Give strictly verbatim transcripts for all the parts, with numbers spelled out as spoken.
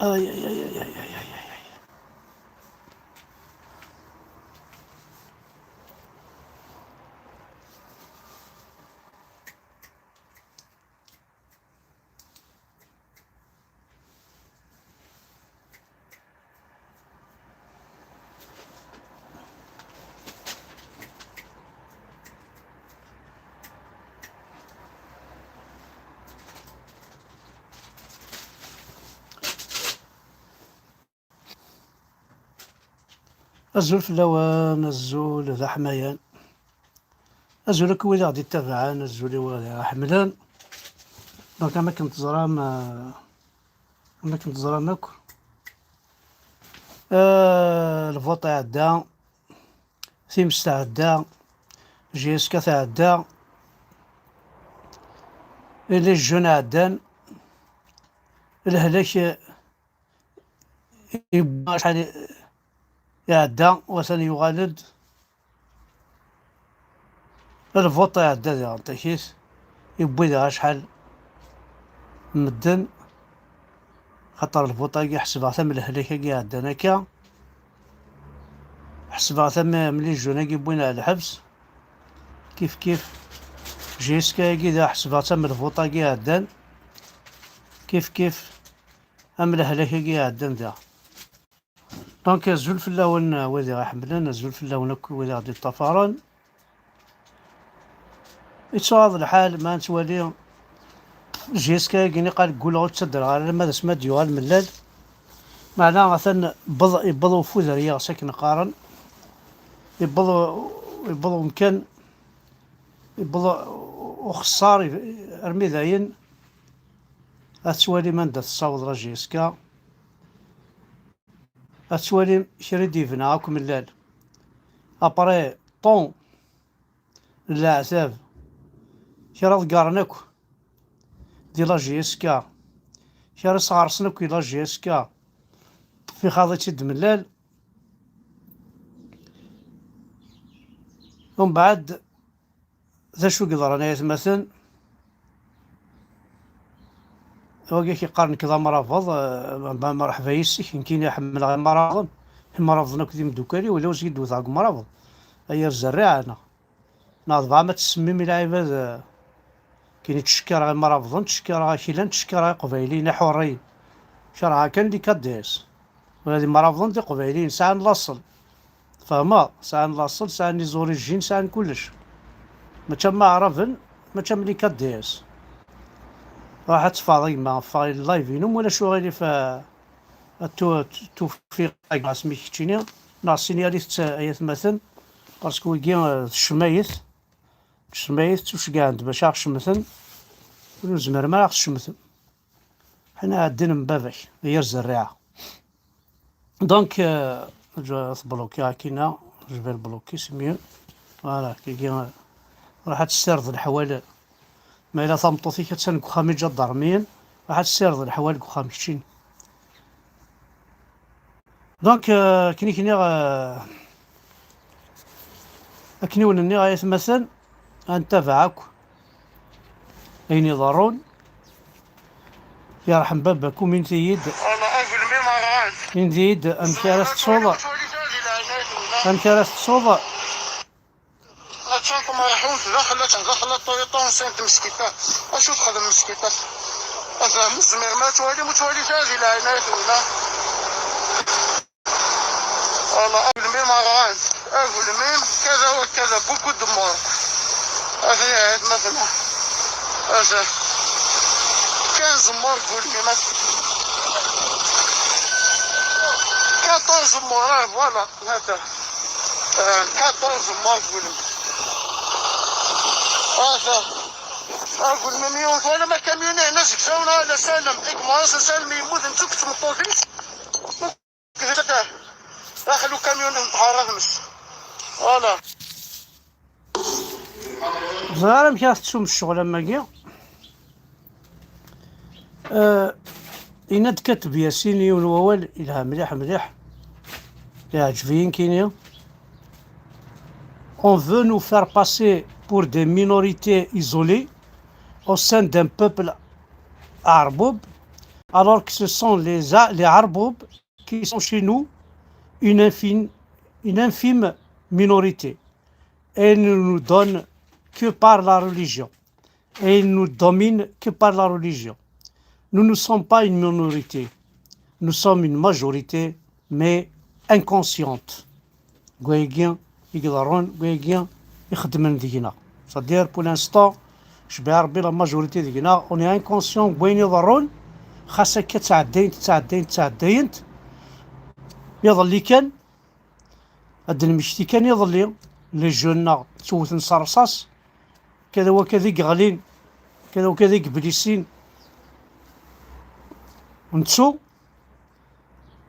Ay, ay, ay, ay, ay, ay, ay, ay. Azul fell-awen, azul d aḥmayan. Azul akk wid i ɣ-d-ittabaɛen, azul i wid i ɣ-iḥemmlen. Donc, am akken teẓram, euh, am akken teẓram akk, euh, lvuṭ iɛedda, times tɛedda, J S K tɛedda, les jeunes ɛeddan, lehlak yewwa acḥal iɛedda, u atan yuɣal-d. Lvuṭ iɛedda diɣen takit, yewwi diɣ acḥal n medden, xaṭer lvuṭ-agi ḥesbeɣ-t am lehlak-agi iɛeddan akka, ḥesbeɣ-t am, am les jeunes-agi wwin ar lḥebs, kif kif J S K-agi diɣ ḥesbeɣ-tt am lvuṭ-agi iɛeddan, kif kif am lehlak-agi iɛeddan diɣ. Donc, azul fell-awen, uh, wid i ɣ-iḥemmlen, azul fell-awen akk wid i ɣ-d-iṭṭafaren. Yettɣaḍ lḥal ma nettwali J S K-agi niqal gguleɣ ur ttadreɣ ara alamma d asmi ad d-yuɣal mellal. Meɛna atan yewweḍ, yewweḍ ufud ar yiɣes akken qqaren. Yewweḍ, yewweḍ umkan, yewweḍ uxeṣṣar armi dayen. Ad twalim anda tessaweḍ la J S K. Ad twalim kra i d-yebna akk mellal. Après tant n leɛtab, kra ḍeggren akk di la J S K, kra sɣersen akk di la J S K, ixaḍ-itt-id mellal. Umbeɛd, d acu i yeḍran ay atmaten? Wagi i k-yeqqaren nekk d amrabeḍ, eh, mba mreḥba yes-k, nekkini ḥemmleɣ imrabeḍen, imrabeḍen akk d imeddukal-iw, ula ur s-d-wteɣ deg umrabeḍ. Ay ar zerriɛa, neɣ, neɣ tebɣam ad tsemmimt i lɛibad, eh, nekkini ttcekkireɣ imrabeḍen, ttcekkireɣ aklan, ttcekkireɣ iqbayliyen iḥurriyen. Kerheɣ kan les K D S. Ula d imrabeḍen d iqbayliyen, sɛan laṣel. Tfehmeḍ? Sɛan laṣel, sɛan les origines, sɛan kullec. Mačči am aɛraben, mačči am les K D S. Ruḥ ad teffɣeḍ a gma, ffeɣ i live-inu, ma ulac uɣilif, ah, ad tu-, tufiq a gma asmi keččini, neɣ signalit-tt ay atmaten, parce que wigi, ah, d ccmayet, d ccmayet ttuceggɛen-d bac ad aɣ-cemten, ur nezmir ara ad aɣ-tcemtem. Ḥina ɛeddi n baba-k, ay ar zerriɛa. Donc, euh, je vais bloquer akina, je vais le bloquer, c'est mieux. Voilà, kigi, euh, ruḥ ad tessirdeḍ leḥwal. Ma yella tameṭṭut-ik attan deg uxxam iǧadarmiyen, ruḥ ad tessirdeḍ leḥwal deg uxxam keččini. Donc, euh, akken i k-nniɣ, euh, akken i wen-nniɣ ay atmaten, ad ntabaɛ akk ayen iḍerrun. Yerḥem baba-k, uminit-iyi-d. Init-iyi-d amek ara tettuḍ, amek ara tettuḍ. Attan tmerḥunt daxel, attan daxel la Toyota enceinte meskita. Acu texdem meskita? Ata, mezmir ma twali, ma twali, di leɛnaya-twen, a. Voilà, agelmim rɣan. Agelmim, كذا وكذا, beaucoup de morts. Ata, مثلا. Ata. Quinze morts, agelmim, ata. Quatorze morts, ah, voilà. Ata. Ah, quatorze morts, agelmim. Ata. Agelmim yiwet, wala ma kamyun hna zegzawen, ala Salem. Igmar-as Salem yemmut, netta akked tmeṭṭut-is. Daxel ukamyun n tḥara tmes. Voilà. Ẓriɣ amek ara tettum ccɣel am wagi. Euh, yenna-d Kateb Yasin yiwen wawal yelha mliḥ, mliḥ. Iɛǧeb-iyi nekkini. On veut nous faire passer pour des minorités isolées au sein d'un peuple عربوب. alors que ce sont les, A- les Arboubes qui sont chez nous une infime, une infime minorité. Et ils ne nous donnent que par la religion. Et ils nous dominent que par la religion. Nous ne sommes pas une minorité. Nous sommes une majorité, mais inconsciente. Deg wayagi i iḍerrun, deg wayagi i xeddmen deg-neɣ. C'est-à-dire, pour l'instant, cbiɣ Rebbi, la majorité deg-neɣ, on est inconscient deg wayen iḍerrun, xas akka ttɛeddayent, ttɛeddayent, ttɛeddayent. Iḍelli kan, ad d-nmekti kan iḍelli, les jeunes-nneɣ ttewten s rrṣaṣ, kada wakad i yeɣlin, kada wakad i yeblisin. Nettu,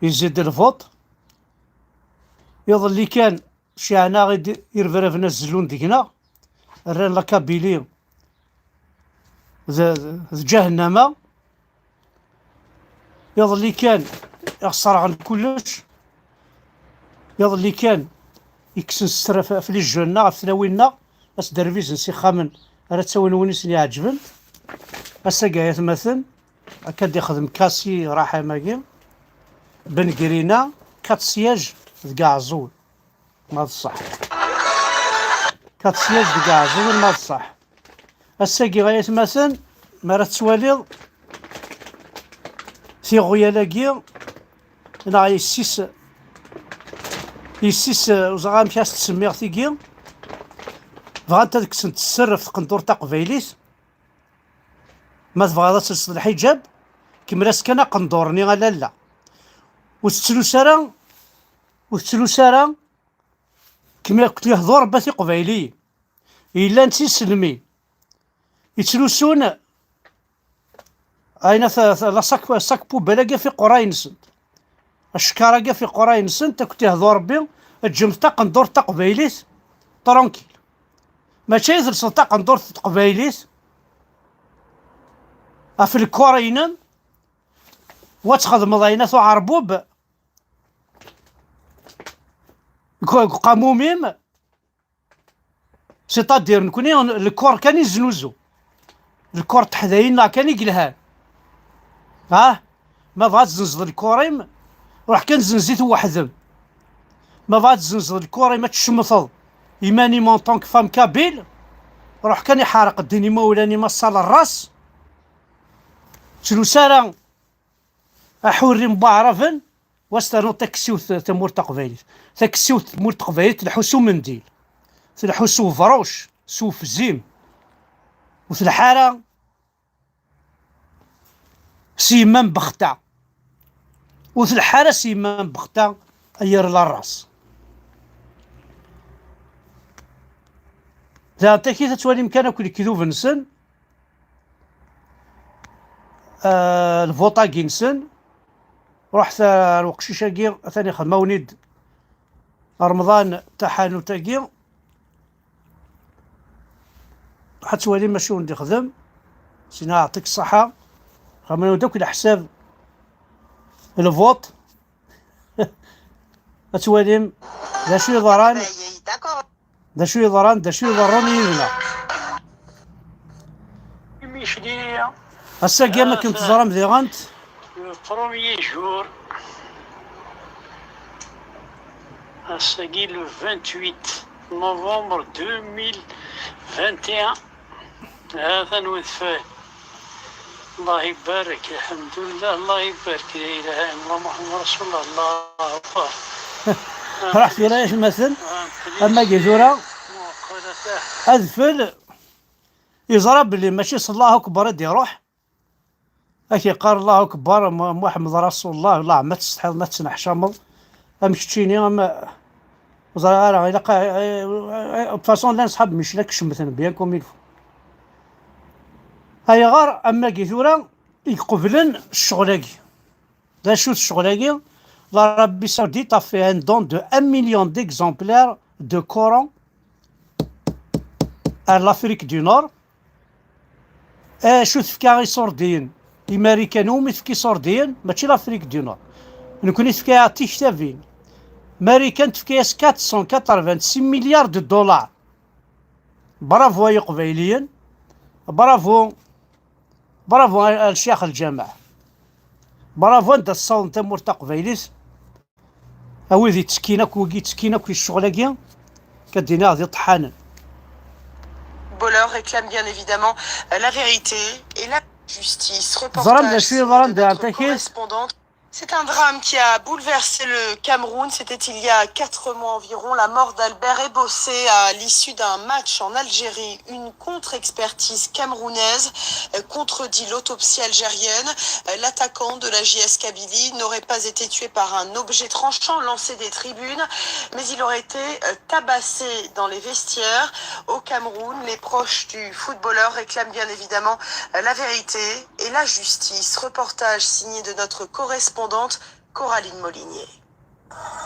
yezzi-d lvuṭ. Iḍelli kan, ciɛen-aɣ-id irebraben azellun deg-neɣ, rran la Kabylie d, d, d ǧahennama. Iḍelli kan, iɣ sserɣen kullec. Iḍelli kan, ikksen sser ɣef, ɣef les jeunes-nneɣ, ɣef tlawin-nneɣ, ad sderbizen s ixxamen, ara ttawin win i sen-iɛeǧben. Ass-agi, ay atmaten, akka d-ixdem Kasi Raḥim-agi, Ben Grina, quatre sièges deg Ɛeẓẓul, ma d ṣṣeḥ. Quatre sièges deg Ɛeẓẓul, ma d ṣṣeḥ. Ass-agi, ay atmaten, mi ara tettwaliḍ tiɣyal-agi, neɣ yessi-s, yessi-s, ur ẓriɣ amek ara s-ttsemmiɣ tigi, bɣant ad kksent sser ɣef tqendurt taqbaylit. Ma tebɣiḍ ad telseḍ lḥiǧab, kemmel-as kan aqendur-nni a lalla. Ur tettlus ara, ur tettlus ara, kemmel akked lehdur n At Iqbayliyen. Yellan d tiselmi. Yettlusun ayen at, at, la sac, sac poubelle-agi ɣef iqerray-nsent. Acekkaṛ-agi ɣef iqerray-nsent, akked ihdu Rebbi, ǧǧemt taqendurt taqbaylit, tranquille. Mačči ad telseḍ taqendurt taqbaylit ɣef lkura-inem, wa txedmeḍ ayen at uɛerbub, deg, deg uqamum-im, c'est-à-dire, nekni lkor kan i znuzu. Lkor teḥdayin neɣ kan i yelhan. Ah, ma bɣa ad tzenzeḍ lkor-im, ruḥ kan zenz-it weḥd-m. Ma bɣa ad tzenzeḍ lkor-im, ad tcemteḍ iman-im en tant que femme kabyle, ruḥ kan iḥerq ddin imawlan-im, aṣal rras. Ttlus ara aḥurri n waɛraben, wa s ternuḍ taksiwt tamurt taqbaylit. Taksiwt tamurt taqbaylit tleḥḥu s umendil, tleḥḥu s ubruc, s ufzim, ur tleḥḥu ara s yemma n bexta, ur tleḥḥu ara s yemma n bexta, ay irla rras. Daɣen takit ad twalim kan akk lekdub-nsen, ah, lvuṭ-agi-nsen, ruḥet ar uqcic-agi, atan ixdem-awen-id Remḍan taḥanut-agi. Ruḥ ad twalim acu i wen-d-ixdem, sina aɛṭik ṣṣaḥa, xedmen-awen-d akk leḥsab, lvuṭ. Ad twalim d acu yeḍran. D acu yeḍran, d acu iḍerrun yid-neɣ. Imekli. Ass-agi, am akken teẓram diɣen, le premier jour. Ass-agi, le vingt-huit novembre deux mille vingt et un. Atan wedfel. الله يبارك، الحمد لله، الله يبارك، لا إله إلا الله محمد رسول الله، الله أكبر. Ruḥ tura, ay atmaten, am wagi tura, adfel yeẓra belli mačči s Allahu Akbar i d-iruḥ. Ad k-yeqqar Allahu Akbar, Mu-, Muḥemmed Rasulullah, Allah ma tsetḥiḍ, ma tettneḥcameḍ. Am keččini, am, ur ẓriɣ ara, ilaq, eh, eh, eh, de toute façon, llan ṣḥab Michel akk cemmten bien comme il faut. Ayɣer am wagi tura i iqeblen ccɣel-agi? D acu-t ccɣel-agi? L'Arabie Saoudite a fait un don de un million d'exemplaires de Coran à l'Afrique du Nord. Acu tefka iṣurdiyen? Imarikan umi tefka iṣurdiyen, mačči l'Afrique du Nord. Nekni tefka tiktabin. Marikan tefka-yas quatre cent quatre-vingt-six milliards de dollars. Bravo ay Iqbayliyen. Bravo. Bravo a, a Ccix Lǧameɛ. Bravo, anda tessawḍem tamurt taqbaylit. A wid yettekkin akk, wigi yettekkin akk i ccɣel-agi, ad d-iniɣ d iṭeḥḥanen. Footballeur réclame bien évidemment la vérité et la justice. Teẓram d acu yeḍran di Antakya? C'est un drame qui a bouleversé le Cameroun. C'était il y a quatre mois environ, la mort d'Albert Ebossé à l'issue d'un match en Algérie. Une contre-expertise camerounaise, euh, contredit l'autopsie algérienne. Euh, l'attaquant de la J S Kabylie n'aurait pas été tué par un objet tranchant lancé des tribunes, mais il aurait été, euh, tabassé dans les vestiaires. Au Cameroun, les proches du footballeur réclament bien évidemment, euh, la vérité et la justice. Reportage signé de notre correspondante Coraline Molinier.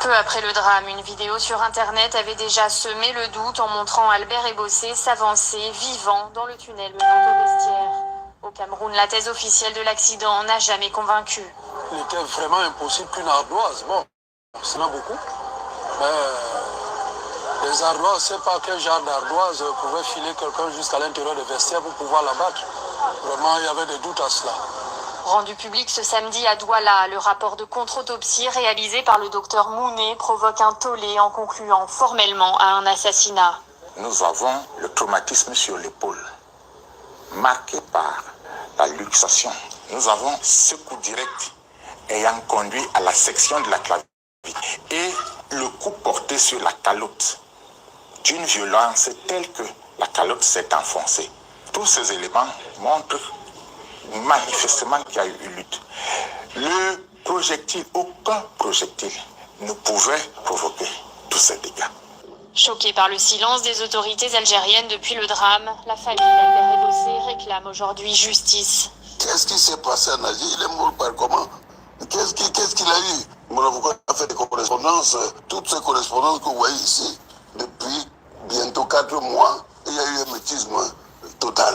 Peu après le drame, une vidéo sur Internet avait déjà semé le doute en montrant Albert Ebossé s'avancer vivant dans le tunnel menant au vestiaire. Au Cameroun, la thèse officielle de l'accident n'a jamais convaincu. Il était vraiment impossible qu'une ardoise, bon, ça m'a beaucoup. Mais les ardoises, je sais pas quel genre d'ardoise pouvait filer quelqu'un jusqu'à l'intérieur des vestiaires pour pouvoir l'abattre. Vraiment, il y avait des doutes à cela. Rendu public ce samedi à Douala, le rapport de contre-autopsie réalisé par le docteur Mounet provoque un tollé en concluant formellement à un assassinat. Nous avons le traumatisme sur l'épaule, marqué par la luxation. Nous avons ce coup direct ayant conduit à la section de la clavicule et le coup porté sur la calotte d'une violence telle que la calotte s'est enfoncée. Tous ces éléments montrent manifestement qu'il y a eu lutte. Le projectile, aucun projectile ne pouvait provoquer tous ces dégâts. Choquée par le silence des autorités algériennes depuis le drame, la famille d'Albert Ebossé réclame aujourd'hui justice. Qu'est-ce qui s'est passé en Algérie? Il est mort par comment? Qu'est-ce qui, qu'est-ce qu'il a eu? Mon avocat a fait des correspondances, euh, toutes ces correspondances que vous voyez ici, depuis bientôt quatre mois, il y a eu un mutisme total.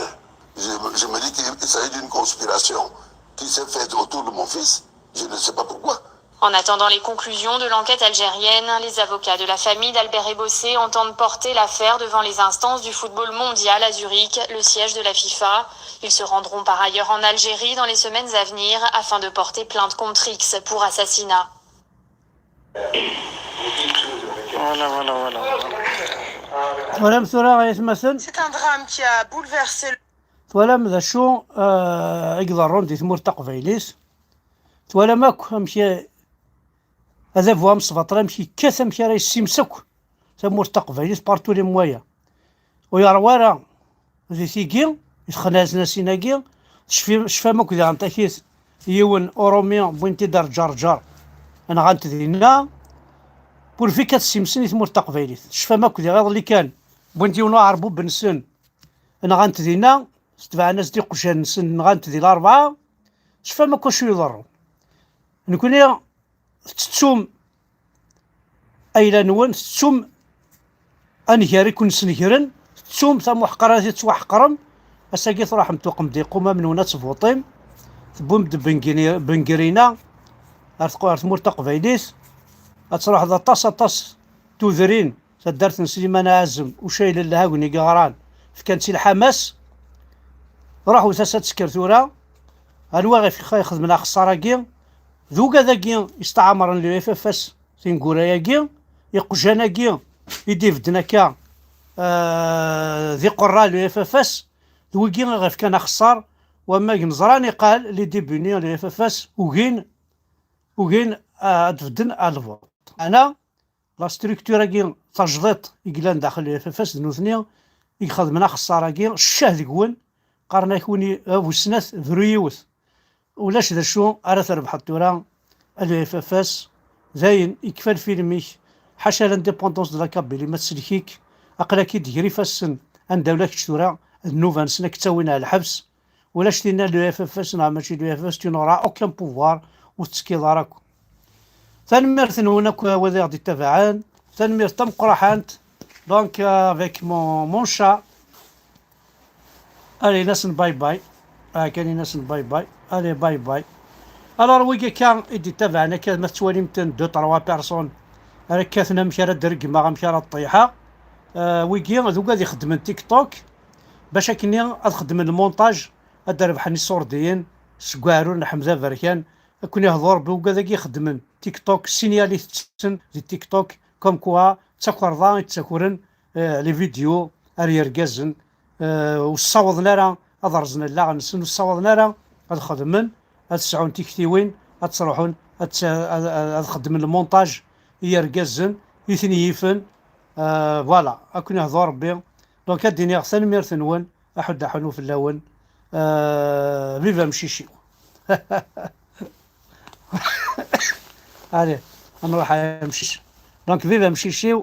Je, je me dis qu'il s'agit d'une conspiration qui s'est faite autour de mon fils. Je ne sais pas pourquoi. En attendant les conclusions de l'enquête algérienne, les avocats de la famille d'Albert Ebossé entendent porter l'affaire devant les instances du football mondial à Zurich, le siège de la FIFA. Ils se rendront par ailleurs en Algérie dans les semaines à venir afin de porter plainte contre X pour assassinat. Voilà, voilà, voilà, voilà. Twalam tura, ay atmaten? C'est un drame qui a bouleversé le... Twalam d acu, euh, i iḍerrun di tmurt taqbaylit? Twalam akk amek i-, adabu amesbaṭli amek yekkat, amek ara yessimes akk tamurt taqbaylit par tous les moyens? Ur yeṛwa ara di tigi, i texnazen asin-agi, tecfi-, tecfam akk daɣen takit, yiwen Urumi wwin-t-id ar Ǧerǧer, nɣan-t dinna, pourvu ad t-ssimsen i tmurt taqbaylit. Tecfam akk diɣ iḍelli kan, wwin-d yiwen uɛerbub-nsen, nɣan-t dinna, setbeɛen-as-d iqjan-nsen, nɣan-t di Larebɛa. Tecfam akk acu iḍerrun. Nekni tettettum ayla-nwen, tettettum anger i ken-snegren, tettum tamuḥqara i tettwaḥeqrem. Ass-agi truḥem tuqem-d iqumam-nwen ad tvuṭim, tewwim-d Bengini-, Bengrina ar tqu-, ar tmurt taqbaylit, ad truḥeḍ aṭas, aṭas tudrin, taddart n Sliman Ɛazem, Ucayel n Lhagni i yeɣran, fkan-tt i Lḥamas. Ruḥ wet-as ad tekker tura. Anwa ɣef ixedmen axeṣṣar-agi? D ugad-agi yestɛemren le F F S tineggura-agi, iqjan-agi i d-ibedden akka, euh, d iqerra le F F S, d wigi i ɣef kan axeṣṣar, wamma neẓra niqal les débuts-nni le F F S ugin, ugin, euh, ad bedden à le vote. Ana, la structure-agi tajdiṭ i yellan daxel le F F S d nutni i ixedmen axeṣṣar-agi, ccah deg-wen, qqaren-ak win i-, a bu snat, bru yiwet. Ulac d acu ara trebḥeḍ tura, a le F F S, dayen, ikfa lfilm-ik, ḥaca l'indépendance de la Kabylie ma tsellek-ik, aql-ak-id gar ifassen, anda ula kečč tura, d nnuba-nsen ad k-ttawin ar lḥebs, ulac tinna le F F S neɣ mačči le F F S, tu n'auras aucun pouvoir, ur tettekkiḍ ara akk. Tanemmirt-nwen akk a wid i ɣ-d-ittabaɛen, tanemmirt tameqqraḥant, donc, euh, avec mon, mon chat, Allez, in-asen bye bye. Ah, kan in-asen bye bye. Allez, bye bye. Alors, wigi akka i d-ittabaɛen akka, ma tettwalim-ten deux, trois personnes ara kkaten amek ara d-reggmeɣ, amek ara ṭṭiḥeɣ. Euh, wigi d ugad ixeddmen TikTok, bac akkenni ad xeddmen lmontaj, ad d-rebḥen iṣurdiyen seg uɛrur n Ḥmed Aberkan, Ad ken-ihḍu Rebbi, ugad-agi ixeddmen TikTok, signal i tetten di TikTok, comme quoi d takerḍa i ttakren, eh, les vidéos ar yergazen, eh, ur ssawḍen ara ad rẓen allaɣen-nsen, ur ssawḍen ara ad xedmen, ad sɛun tiktiwin, ad ttruḥun, ad, tt- ad, ad, ad xedmen le montage i yergazen, i ten-yifen, eh, voilà, ad ken-ihḍu Rebbi. Donc, ad d-iniɣ tanemmirt-nwen, aḥuddu aḥunnu fell-awen, eh, vive amcic-iw. Allez, ad nruḥ ɣer amcic. Donc, vive amcic-iw.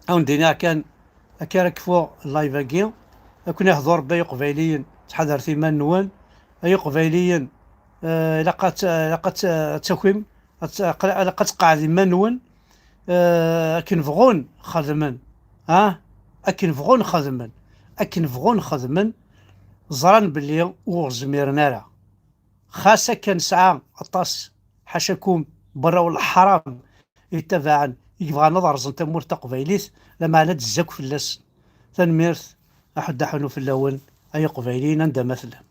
Ad wen-d-iniɣ kan, akka ara kfuɣ live-agi. Ad ken-ihḍu Rebbi ay Iqbayliyen, ttḥadaret iman-nwen. Ay Iqbayliyen, eh, ilaq ad, ilaq ad, ad takim, ad, ilaq ad tqeɛɛed iman-nwen. Eh, akken bɣun xedmen, ah, akken bɣun xedmen, akken bɣun xedmen, ẓran belli ur zmiren ara. Xas akka nesɛa aṭas, ḥacakum, berra n leḥram, ittabaɛen, i yebɣan ad rẓen tamurt taqbaylit, lameɛna ad d-zzak fell-asen. Tanemmirt, aḥuddu aḥunnu fell-awen, ay Iqbayliyen, anda ma tellam.